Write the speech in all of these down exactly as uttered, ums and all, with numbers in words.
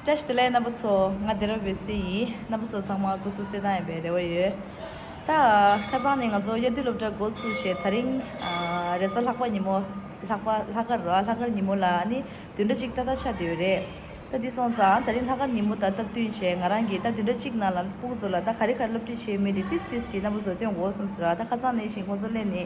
བཀྲ་ཤིས་བདེ་ལེགས་རྣམ་པ་ཚོ། ང་བདེ་རབ་འོད་ཟེར་ཡིན། རྣམ་པ་ཚོ་ཚང་མ་སྐུ་གཟུགས་གསལ་ཐང་ཡིན་པའི་རེ་བ་ཡོད། ད་ཁ་སང་ནས་ང་ཚོ་དབྱར་དུས་སློབ་གྲྭ་འགོ་ཚུགས་བྱས་དེ་རིང་ཨ་རེས་གཟའ་ལྷག་པ་ཉིན་མོ། ལྷག་པ་ལྷག་དཀར་རོ། ལྷག་དཀར་ཉིན་མོ་ལ་ནི་བདུན་ཕྲག་གཅིག་ཏག་ཏག་ཆགས་བསྡད་ཡོད་རེད། ད་འདི་སོང་ཙང་དེ་རིང་ལྷག་དཀར་ཉིན་མོ་དང་སྟབས་བསྟུན་བྱས་ང་རང་གིས་ད་བདུན་ཕྲག་གཅིག་ནང་ལ་སྤུ་གུ་ཚོ་ལ་ད་ག་རེ་ག་རེ་སློབ་ཁྲིད་བྱས་ཡོད་མེད་དེ་ཏིས་ཏིས་ཞིག་རྣམ་པ་ཚོ་སྟོན་དགོས་བསམ་ཟེར་བ། ད་ཁ་སང་ནས་བཞིན་ཁོང་ཚོ་སླེབས་ནས་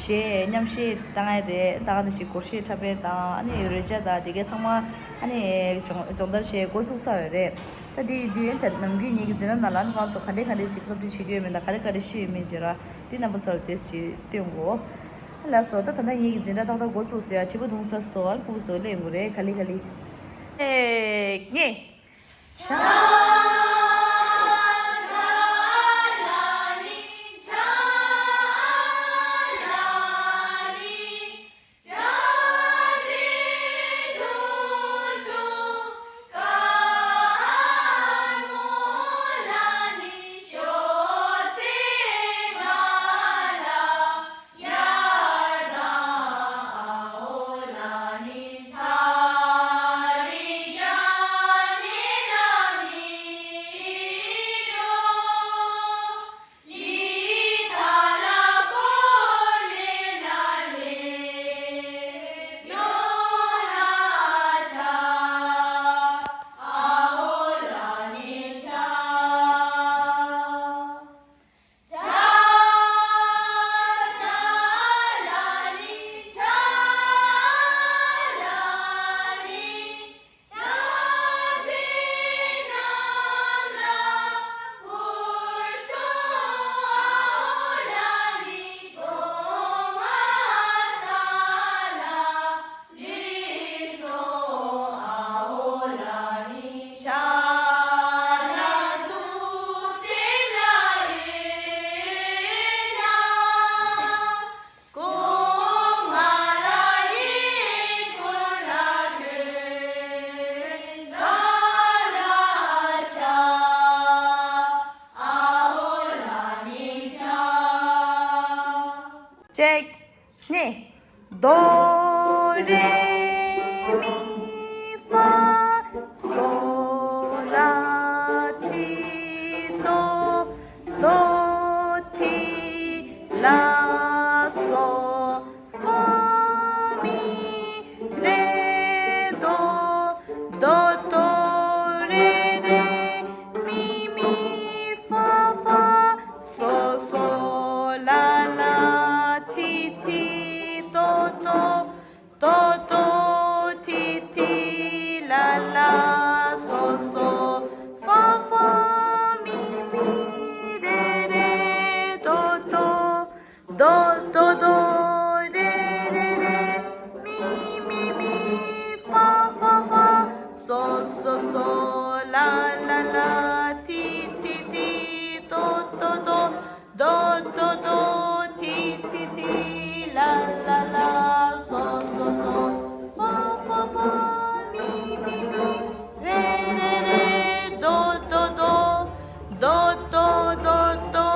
གཞས་མཉམ་གཞས་བཏང་ཡ་རེད། ད་ག་ནང་བཞིན་སྒོར་གཞས་འཁྲབ་པ་དང་ཨ་ནི་རོལ་ཆ་དང་དེ་གའི་ཚང་མ་ཨ་ནི་སྦྱོང་སྦྱོང་བརྡར་བྱས་འགོ་བཙུགས་ཚར་ཡོད་རེད། ད་དེ་ཡི་དུས་ཡུན་དེ་ནམ་རྒྱུན་ངེད་ཀྱི་འཛིན་གྲྭ་ནང་ལ་ཨ་ནི་ཁོང་ཚོ་ག་འདྲས་ག་འདྲས་ཞིག་སློབ་ཁྲིད་བྱེད་ཀྱི་ཡོད་མེད་དང་ག་རེ་ག་རེ་ཤེས་ཡོད་མེད་བརྗོད་ར། དེ་རྣམ་པ་ཚོར་དེ་ཞིག་སྟོན་དགོས། ལགས་སོ། ད་ད་ལྟ་ངེད་ཀྱི་འཛིན་གྲྭ་ཏག་ཏག་འགོ་བཙུགས་སོང་ཡ། དྲིལ་བུ་རྡུང་ས་སོ། ཨ་ནི་སྤུ་གུ་ཚོ་སླེབས་ཡོང་གི་རེད། ག་ལེ་ག་ལེ། ཨེ་ངེ། གཅིག་གཉིས། དོ་རེ་མི་ཧྥ་སོ་ལ་ཏི་དོ། དོ་ཏི་ལ་སོ་ཧྥ་མི་རེ་དོ། དོ་དོ་རེ་རེ་མི་མི་ཧྥ་ཧྥ་སོ་སོ་ལ་ལ་ཏི་ཏི་དོ་དོ། དོ་དོ་ཏི་ཏི་ལ་ལ་སོ་སོ་ཧྥ་ཧྥ་མི་མི་རེ་རེ་དོ་དོ། དོ་དོ་དོ་རེ་རེ་རེ། མི་མི་མི་ཧྥ་ཧྥ་ཧྥ། སོ་སོ་སོ་ལ་ལ་ལ། ཏི་ཏི་ཏི་དོ་དོ་དོ། དོ་དོ་དོ་ཏི་ཏི་ཏི་ལ་ལ་ལ། སོ་སོ་སོ་ཧྥ་ཧྥ་ཧྥ། མི་མི་མི་རེ་རེ་རེ། དོ་དོ་དོ། དོ་དོ་དོ་དོ།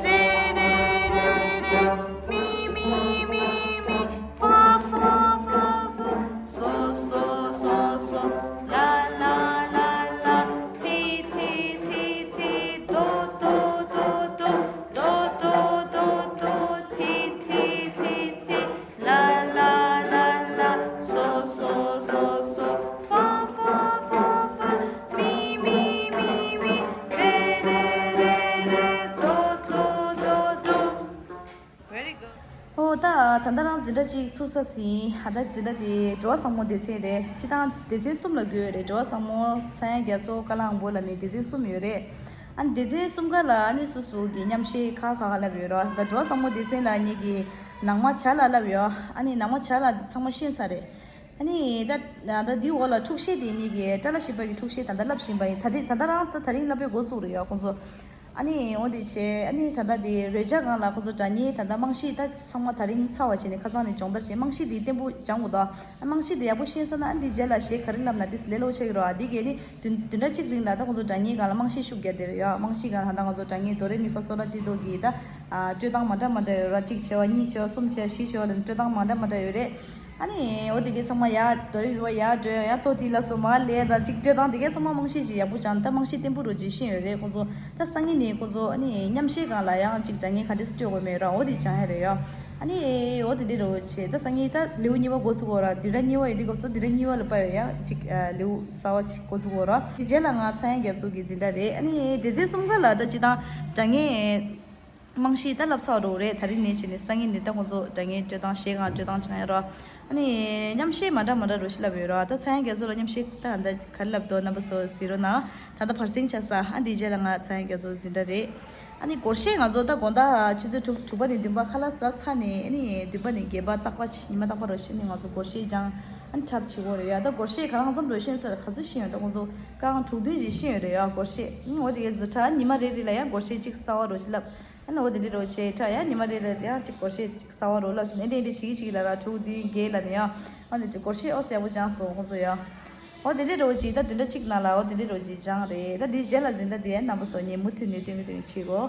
རེ་རེ་རེ་རེ། མི་མི་མི་མི། ཧྥ་ཧྥ་ཧྥ་ཧྥ། སོ་སོ་སོ་སོ། ལ་ལ་ལ་ལ། ཏི་ཏི་ཏི་ཏི། དོ་དོ་དོ་དོ། དོ་དོ་དོ་དོ། ཏི་ཏི་ཏི་ཏི། ལ་ལ་ལ་ལ། སོ་སོ་སོ་སོ། ཧྥ་ཧྥ་ཧྥ་ཧྥ། མི་མི་མི་མི། རེ་རེ་རེ་རེ། དོ་དོ་དོ་དོ། Very good. ཨོ་ད་ད་ལྟ་རང་འཛིན་གྲྭ་གཅིག་ཚུགས་ས་ཟིན། ཨ་ད་འཛིན་གྲྭ་དེ་འགྲོ་བ་བཟང་མོ་སྡེ་ཚན་རེད། སྤྱི་བཏང་སྡེ་ཚན་གསུམ་ལ་བགོས་ཡོད་རེད། འགྲོ་བ་བཟང་མོ། ཚངས་དབྱངས་རྒྱ་མཚོ། ཀ་ལ་དབང་པོ་ལ་ནི་སྡེ་ཚན་གསུམ་ཡོད་རེད། ཨ་ནི་སྡེ་ཚན་གསུམ་ཀ་ལ་ཨ་ནི་སོ་སོ་གི་མཉམ་གཞས་ཁག་ཁག་ལབ་ཡོད་ར། ད་འགྲོ་བ་བཟང་མོ་སྡེ་ཚན་ལ་ངེད་ཀྱི་ནང་མ་བྱ་ལ་ལབ་ཡོད། ཨ་ནི་ནང་མ་བྱ་ལ་འདི་ཚང་མ་ཤེས་ས་རེད། ཨ་ནི་ད་ད་འདི་འོག་ལ་འཁྲུག་གཞས་དེ་ངེད་ཀྱི་ཏྲ་ལ་ཞིག་པ་གི་འཁྲུག་གཞས་ད་ལྟ་ལབ་བཞིན་པ་ཡིན། ད་རེས་ད་ལྟ་རང་ད་དེ་རིང་ལབ་པའི་འགོ་བཙུགས་རེད་ཡ་ཁོང་ཚོ། ཨ་ནི་འོ་དེ་བྱས་ཨ་ནི་ད་ལྟ་དེ་རོལ་ཆ་སྒང་ལ་ཁོང་ཚོ་སྒྲ་སྙན་ད་ལྟ་རྨང་གཞི་ད་ཚང་མ་དེ་རིང་ཚར་བ་བྱས་ནས་ཁ་སང་ནས་སྦྱོང་བརྡར་བྱས། རྨང་གཞི་དེ་བརྟན་པོ་སྦྱང་དགོས་དོ། རྨང་གཞི་དེ་ཡག་པོ་ཤེས་སོང་ན་ཨ་ནི་དེ་རྗེས་ལ་གཞས་ག་རེ་ལབ་ན་དེ་ལས་སླ་པོ་ཆགས་ཀྱི་རེད་བ། དེ་གས་ནི་བདུན་བདུན་ཕྲག་གཅིག་རིང་ལ་ད་ཁོང་ཚོ་སྒྲ་སྙན་སྒང་ལ་རྨང་གཞི་ཤུགས་རྒྱག་བསྡད་རེད་ཡ། རྨང་གཞི་སྒང་ལ་ད་ང་ཚོ་སྒྲ་སྙན་དོ་རེ་མི་ཧྥ་སོ་ལ་ཏི་དོ་གི་ད་སྤྲོད་སྟངས་མ་འདྲ་མ་འདྲ་ཡོད་ར། གཅིག་བྱས་པ་གཉིས་བྱས་པ་གསུམ་བྱས་པ་བཞི་བྱས་པ་ལ་སྤྲོད་སྟངས་མ་འདྲ་མ་འདྲ་ཡོད་རེད། ཨ་ནི་འོ་དེ་གའི་ཚང་མ་ཡར་རྡོ་རིང་རུ་བ་ཡར་འགྲོ་ཡང་ཡར་ལྟོ་དེ་ལ་སོ་མ་ལས་དང་ཅིག་སྤྲོད་སྟངས་དེ་གའི་ཚང་མ་རྨང་གཞི་ཅིག་ཡག་པོ་སྦྱངས། ད་རྨང་གཞི་བརྟན་པོ་རུ་ཅིག་ཤེས་ཡོད་རེད། ཁོང་ཚོ་ད་སང་ཉིན་ནས་ཁོང་ཚོ་ཨ་ནི་མཉམ་བཤད་སྒང་ལ་ཡང་ཅིག་སྒྲ་སྙན་ག་འདྲས་སེ་སྤྲོད་དགོས་མེད་ར། འོ་དེ་སྦྱང་ཡ་རེད་ཡ། ཨ་ནི་འོ་དེ་འདྲས་རུ་བྱས། ད་སང་ཉིན་ད་ལེའུ་གཉིས་པ་འགོ་ཚུགས་གོ་ར། བདུན་ཕྲག་གཉིས་པ་ཡོད་དུས་སྐབས་སུ་བདུན་ཕྲག་གཉིས་པ་ལ་དཔག་པའི་ཡང་ཅིག་ལེའུ་གསར་བ་ཅིག་འགོ་ཚུགས་གོ་ར། དེ་རྗེས་ལ་ང་ཚངས་དབྱངས་རྒྱ་མཚོ་གི་འཛིན་གྲྭ་རེད། ཨ་ནི་སྡེ་ཚན་གསུམ་ཀ་ལ་ད་སྤྱིར་བཏང་སྒྲ་སྙན་རྨང་གཞི་ད་བསླབ་ཚར་འགྲོ་རེད། ད་རིང་ནས་བྱས་ནས་སང་ཉིན་ནས་ད་ཁོང་ཚོ་སྒྲ་སྙན་སྤྲོད་སྟངས་གཞས་སྒང་སྤྲོད་སྟངས་སྦྱང་ཡ་རོ། ཨ་ནི་མཉམ་གཞས་མ་འདྲ་མ་འདྲ་རོ་ཞིག་བསླབ་ཡོད་རོ། ད་ཚངས་དབྱངས་རྒྱ་མཚོ་ལ་མཉམ་གཞས་ད་ད་ག་རེ་བསླབ་འདུག་རྣམ་པ་ཚོ་གཟིགས་རོགས་གནང་། ད་ལྟ་བར་གསེང་ཆགས་ས། ཨ་འདིའི་རྗེས་ལ་ང་ཚངས་དབྱངས་རྒྱ་མཚོ་འཛིན་གྲྭ་རེད། ཨ་ནི་སྒོར་གཞས་ང་ཚོ་ད་དགོང་དག་ཆུ་ཚོད་དྲུག་དྲུག་པ་ནས་བདུན་པ་ཁ་ལག་ཟ་ཚར་ནས། ཨ་ནི་བདུན་པ་ནས་བརྒྱད་པ་རྟག་པར་ཉི་མ་རྟག་པར་རོ་ཞིག་ནས་ང་ཚོ་སྒོར་གཞས་སྦྱང་། ཨ་ནི་འཁྲབ་བྱེད་དགོས་རེད་ཡ། ད་སྒོར་གཞས་གང་ལ་མཚམས་འགྲོ་ཤེས་ས་ག་ཚོད་ཤེས་ཡོད། ད་ཁོང་ཚོ་རྐང་དྲུག་བདུན་ཞིག་ཤེས་ཡོད་རེད་ཡ་སྒོར་གཞས། ཨ་ནི་འོ་དེ་གའི་ཚོ་ད་ཉི་མ་རེ་རེ་ལ་ཡང་སྒོར་གཞས་གཅིག་གསར་བ་རོ་ཞིག་བསླབ། ཨ་ནི་འོ་དེ་འདྲ་རོ་བྱས། ད་ཡང་ཉི་མ་རེ་ལ་ཡང་གཅིག་སྒོར་གཞས་གཅིག་གསར་བ་རོ་བསླབ་བྱས་ནས་འདྲ་འདྲ་བྱེད་ཀྱི་བྱེད་ཀྱི་ལ་ར། དྲུག་བདུན་བརྒྱད་ལ་ནས་ཡང་ཨ་ནི་སྒོར་གཞས་ཨོ་གསལ་པོ་སྦྱངས་སོང་ཁོང་ཚོ་ཡང་། འོ་དེ་འདྲ་རོ་བྱས། ད་བདུན་ཕྲག་གཅིག་ནང་ལ་འོ་དེ་འདྲ་རོ་བྱས་སྦྱངས་རེད། ད་འདིའི་རྗེས་ལ་འཛིན་གྲྭ་དེ་རྣམ་པ་ཚོ་ངས་མུ་མཐུད་ནས་སྟོན་གི་སྟོན་གི་བྱེད་གོ།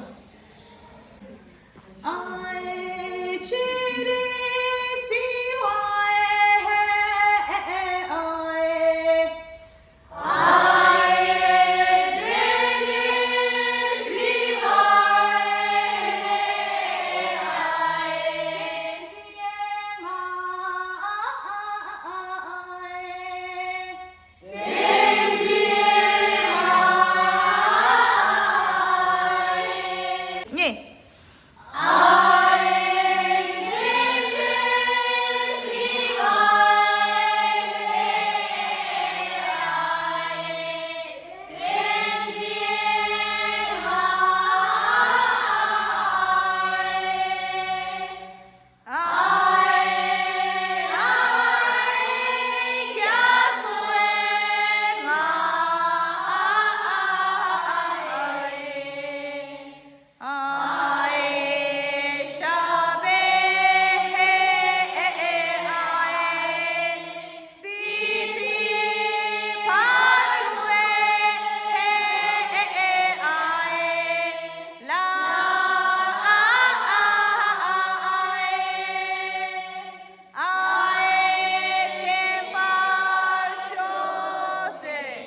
ཨའི་བརྟན་པར་ཤོག་ཟེར།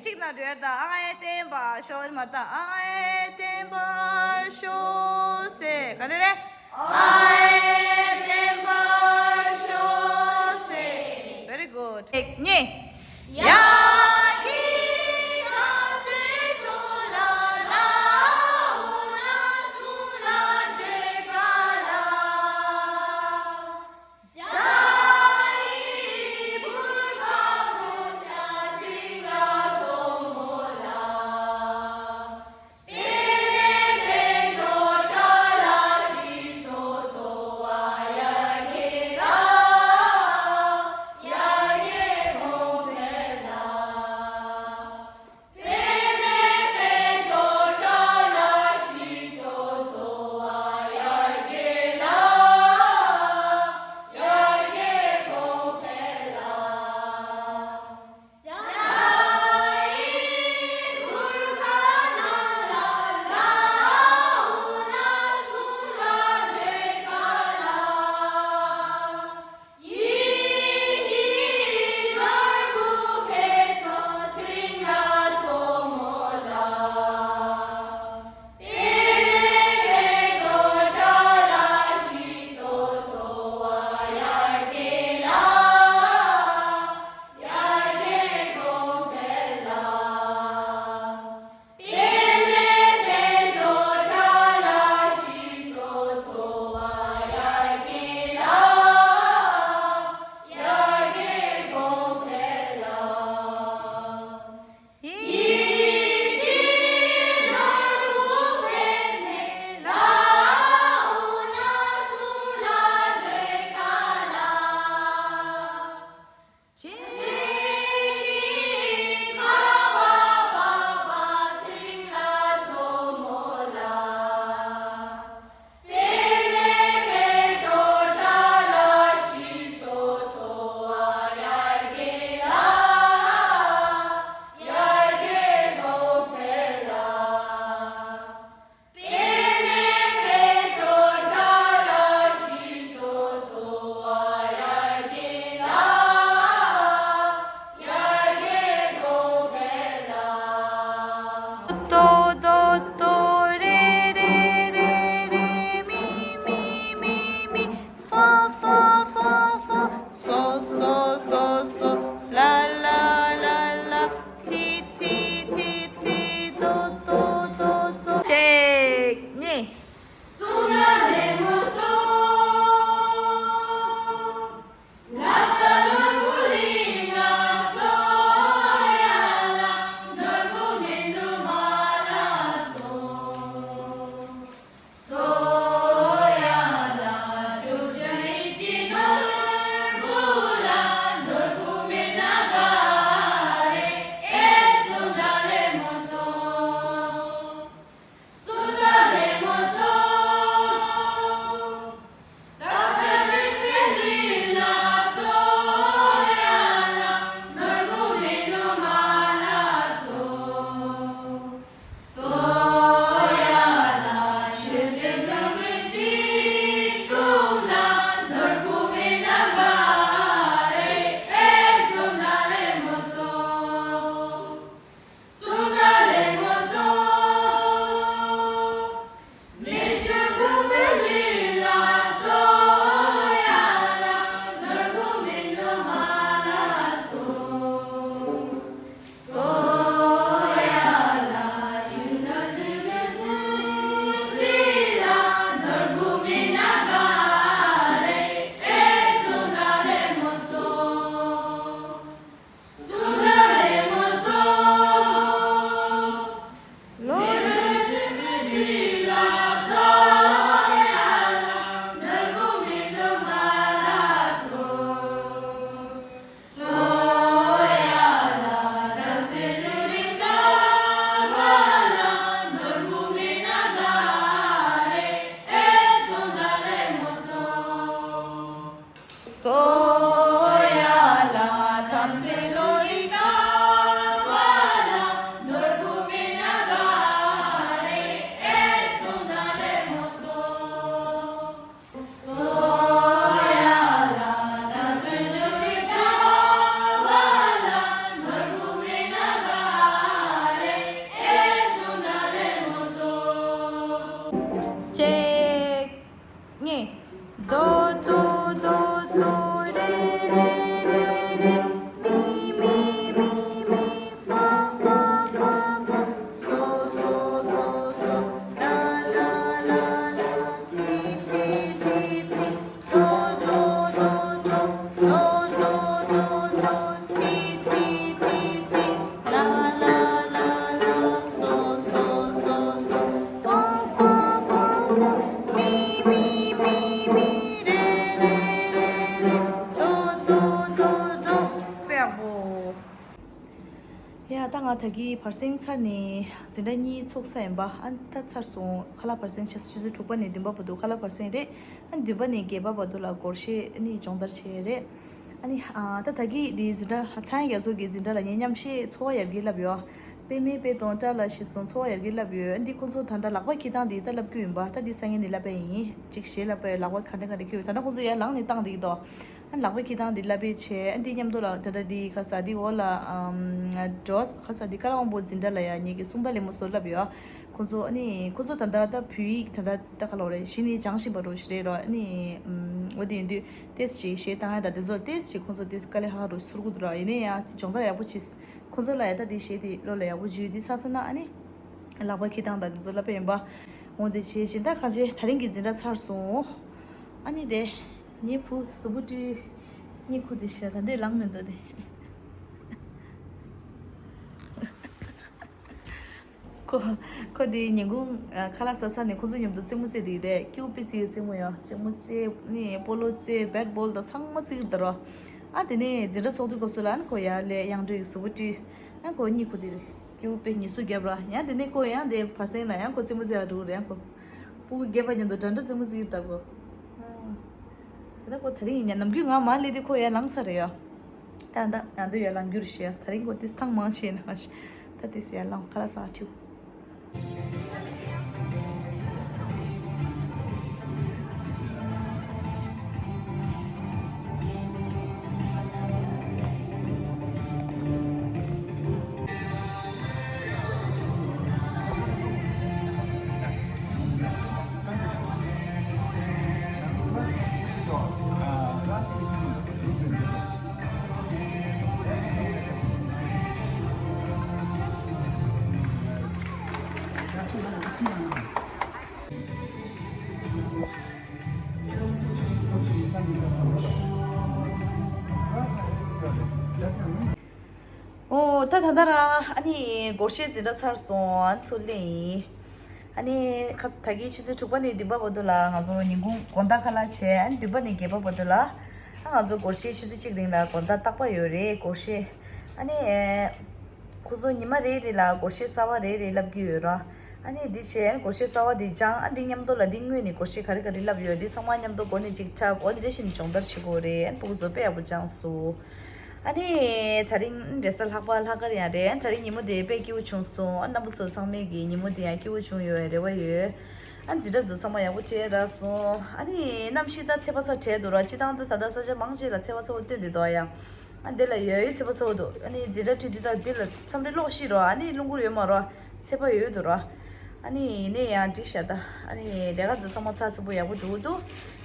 གཅིག་ན་འགྲོ་ཡར་དང་། ཨའི་བརྟན་པར་ཤོག་མར་དང་། ཨའི་བརྟན་པར་ཤོག་ཟེར། ག་རེ་རེད། ཨའི་བརྟན་པར་ཤོག་ཟེར། Very good. གཉིས། གཉིས། དོ་དོ་དོ་དོ་རེ་རེ་རེ་རེ། མི་མི་མི་མི་ཧྥ་ཧྥ་ཧྥ་ཧྥ། སོ་སོ་སོ་སོ། ལ་ལ་ལ་ལ། ཐི་ཐི་ཐི་ཐི། དོ་དོ་དོ་དོ། དོ་དོ་དོ་དོ། ཐི་ཐི་ཐི་ཐི། ལ་ལ་ལ་ལ། སོ་སོ་སོ་སོ། ཧྥ་ཧྥ་ཧྥ་ཧྥ། མི་མི་མི་མི། རེ་རེ་རེ་རེ། དོ་དོ་དོ་དོ། དཔེ་ཡག་པོ། ཡ། ད་ང་ད་གི་བར་གསེང་ཚར་ནས་འཛིན་གྲྭ་གཉིས་ཚོགས་ས་ཡིན་པ། ཨ་ད་ཚར་སོང་། ཁ་ལག་བར་གསེང་ཆུ་ཚོད་དྲུག་པ་ནས་བདུན་པ་བར་དུ་ཁ་ལག་བར་གསེང་རེད། ཨ་བདུན་པ་ནས་བརྒྱད་པ་བར་དུ་ལ་སྒོར་གཞས་ཨ་ནི་སྦྱོང་བརྡར་བྱས་རེད། ཨ་ནི་ཨ་ད་ད་གི་འདི་འཛིན་གྲྭ་ཚངས་དབྱངས་རྒྱ་མཚོ་གི་འཛིན་གྲྭ་ལ་ངས་མཉམ་གཞས་འཚོ་བ་ཡར་རྒྱས་བསླབ་ཡོད། དཔེ་མེད་དཔེ་གཏོང་སྐྲ་ལ་གཞས་གསུང་འཚོ་བ་ཡར་རྒྱས་བསླབ་ཡོད། ཨ་འདི་ཁོང་ཚོ་ད་ལྟ་ལག་པ་འཁྱེར་སྟངས་འདི་ད་བསླབ་རྒྱུ་ཡིན་པ། ད་འདི་སང་ཉིན་ནས་བསླབ་པ་ཡིན། གཅིག་གཞས་བསླབ་པ་ཡོད། ལག་པ་ག་འདྲ་ག་འདྲ་འཁྱེར་ཡོད། ད་ལྟ་ཁོང་ཚོ་ཡར་ལངས་ནས་བཏང་བསྡད་ཀྱི་འདུག་ཨ་ལག་པ་འཁྱེར་སྟངས་འདི་བསླབ་པའི་ཆེད། ཨ་འདི་མཉམ་དུ་ལ་ད་ལྟ་འདི་ཁ་ས་འདི་འོག་ལ་ཨམ་འགྲོ་ཁ་ས་འདི་ཀ་ལ་དབང་པོ་འཛིན་གྲྭ་ལ་ཡ་ངེད་ཀྱི་གསུང་བརྡ་ལེན་མོ་བཟོ་བསླབ་ཡོད། ཁོང་ཚོ་ཨ་ནི་ཁོང་ཚོ་ད་ལྟ་ད་བོད་ཡིག་ད་ལྟ་ད་ག་ལོག་རེད། གཞི་ནས་སྦྱངས་བཞིན་པ་རོ་ཞིག་རེད་རོ། ཨ་ནི་ཨམ་འོ་དེ་ཡིན་དུས་ཏེས་ཅིག་གཞས་བཏང་ཡ་ད་དེ་ཚོ་ཏེས་ཅིག་ཁོང་ཚོ་ཏེས་དཀའ་ལས་ཁག་རུ་ཚུར་གུ་འདུག་ར། ཡིན་ནའི་ཡང་སྦྱོང་བརྡར་ཡག་པོ་བྱས། ཁོང་ཚོ་ལ་ཡ་ད་དེ་གཞས་དེ་བློ་ལ་ཡག་པོ་འཇུས་དེ་ས་སོ་ན་ཨ་ནི། ལག་པ་འཁྱེར་སྟངས་དང་དེ་ཚོ་བསླབ་པ་ཡིན་པ། འོ་དེ་བྱས་བཞིན་ད་གང་བྱས་ད་རིང་གི་འཛིན་གྲྭ་ཚར་སོང་། ཨ་ནི་དེ། ངའི་བུ་གཟུགས་པོ་བཀྲུས། གཉིད་ཁུག་དེ་བྱས་ད་འདོད་ལངས་མི་འདུག་དེ། ཁོ་ཁོ་དེ་ཉིན་གུང་ཁ་ལག་ཟ་ས་ནས་ཁོ་ཚོ་མཉམ་དུ་རྩེད་མོ་རྩེ་དེ་རེད། སྐྱིད་པོ་དཔེ་རྩེ་ཡོད། རྩེད་མོ་ཡོད། རྩེད་མོ་རྩེ་ནས་སྤོ་ལོ་རྩེ། བེཊ་བོལ་དང་ཚང་མ་རྩེ་གི་འདུག་རོ། ཨ་དེ་ནས་འཛིན་གྲྭ་ཚོགས་དུས་སྐབས་སུ་ལ་ཨ་ནི་ཁོ་ཡར་སླེབས་གཡང་འགྲོས་ཀྱི་གཟུགས་པོ་བཀྲུས། ཨ་ཁོ་གཉིད་ཁུག་དེ་རེད། སྐྱིད་པོ་དཔེ་ཉལ་ཟུག་བརྒྱབ་ར། ཡང་དེ་ནས་ཁོ་ཡང་དེ་བར་གསེང་ལ་ཡང་ཁོ་རྩེད་མོ་རྩེ་ཡ་འགྲོ་གི་རེད། ཡང་ཁོ་སྤུ་གུ་བརྒྱད་པ་མཉམ་དུ་འདྲ་འདྲ་རྩེད་མོ་རྩེ་གི་འདུག་གོ། ད་ལྟ་ཁོ་དེ་རིང་ཡིན་ན་ནམ་རྒྱུན་ང་མར་སླེབས་དུས་ཁོ་ཡར་ལངས་ཚར་རེད་ཡ། ད་ད་ང་ཚོ་ཡར་ལངས་རྒྱུ་རེད་ཤག་དེ་རིང་ཁོ་ཏིས་ཐང་མང་བྱས་ན་ད་ཏིས་ཡར་ལངས་ཁ་ལག་ཟ་ཁྲིའུ། ཨོ་ད་ད་ལྟ་ར་ཨ་ནི་སྒོར་གཞས་འཛིན་གྲྭ་ཚར་སོང་། ཨ་ཚུར་སླེབས་ཡིན། ཨ་ནི་ཁ་ད་གིན་ཆུ་ཚོད་དྲུག་པ་ནས་བདུན་པ་བར་དུ་ལ་ང་ཚོ་ཉིན་གུང་དགོང་དག་ཁ་ལག་བྱས། ཨ་ནི་བདུན་པ་ནས་བརྒྱད་པ་བར་དུ་ལ་ཨ་ང་ཚོ་སྒོར་གཞས་ཆུ་ཚོད་གཅིག་རིང་ལ་དགོང་དག་རྟག་པར་ཡོད་རེད་སྒོར་གཞས། ཨ་ནི་ཁོ་ཚོ་ཉི་མ་རེ་རེ་ལ་སྒོར་གཞས་གསར་པ་རེ་རེ་བསླབ་ཀྱི་ཡོད་ར། ཨ་ནི་འདི་བྱས་སྒོར་གཞས་གསར་པ་འདི་སྦྱངས། ཨ་འདི་མཉམ་དུ་ལ་འདི་སྔོན་ནས་སྒོར་གཞས་ག་རེ་ག་རེ་བསླབ་ཡོད་འདི་ཚང་མ་མཉམ་དུ་སྒོ་ནས་ཅིག་འཁྲབ། འོ་འདི་རེ་བཞིན་སྦྱོང་བརྡར་བྱེད་དགོས་རེད། ཨ་ནི་སྤུ་གུ་ཚོ་དཔེ་ཡག་པོ་སྦྱངས་སོང་། ཨ་ནི་དེ་རིང་རེས་གཟའ་ལྷག་པ་ལྷག་དཀར་ཡང་རེད། ཨ་དེ་རིང་ཉིན་མོ་དེ་དཔེ་སྐྱིད་པོ་བྱུང་སོང་། ཨ་རྣམ་པ་ཚོ་ཚང་མས་ཀྱི་ཉིན་མོ་དེ་ཡང་སྐྱིད་པོ་བྱུང་ཡོད་རེ་བ་ཡོད། ཨ་འཛིན་གྲྭ་ཚོ་ཚང་མ་ཡག་པོ་བྱས་རག་སོང་། ཨ་ནི་གནམ་གཤིས་ད་ཚ་བ་ཚ་དྲགས་འདུག་ར། སྤྱིར་བཏང་ད་ད་ལྟ་ས་ཆ་མང་ཆེ་ལ་ཚ་བ་ཚ་པོ་སྟོན་བསྡད་འདུག་ཡ། ཨ་འདི་ལ་ཡོད་ཡོད་ཚ་པོ་ཚ་པོ་འདུག་ཨ་ནི་འཛིན་གྲྭ་ཁྲིད་དུས་ད་འདི་ལ་མཚམས་རེ་གློག་ཤིག་རོ། ཨ་ནི་རླུང་འཁོར་ཡོད་མ་རོ། ཚ་པོ་ཡོད་འདུག་རོ། ཨ་ནི་ཡིན་ནའི་ཡང་འགྲིག་ཤག་ད། ཨ་ནི་ལས་ཀ་འདི་ཚང་མ་ཚགས་ཚུད་པོ་ཡག་པོ་འགྲོ་གི་འདུག་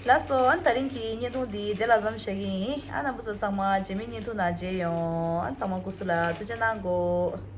ལགས་སོ། ཨ་ནི་དེ་རིང་གི་བརྙན་ཐུང་འདི་འདི་ལ་མཚམས་བཞག་གི་ཡིན། ཨ་རྣམ་པ་ཚོ་ཚང་མ་རྗེས་མའི་བརྙན་ཐུང་ནང་མཇལ་ཡོང་། ཨ་ཚང་མ་སྐུ་གཟུགས་ལ་ཐུགས་རྗེ་གནང་གོ།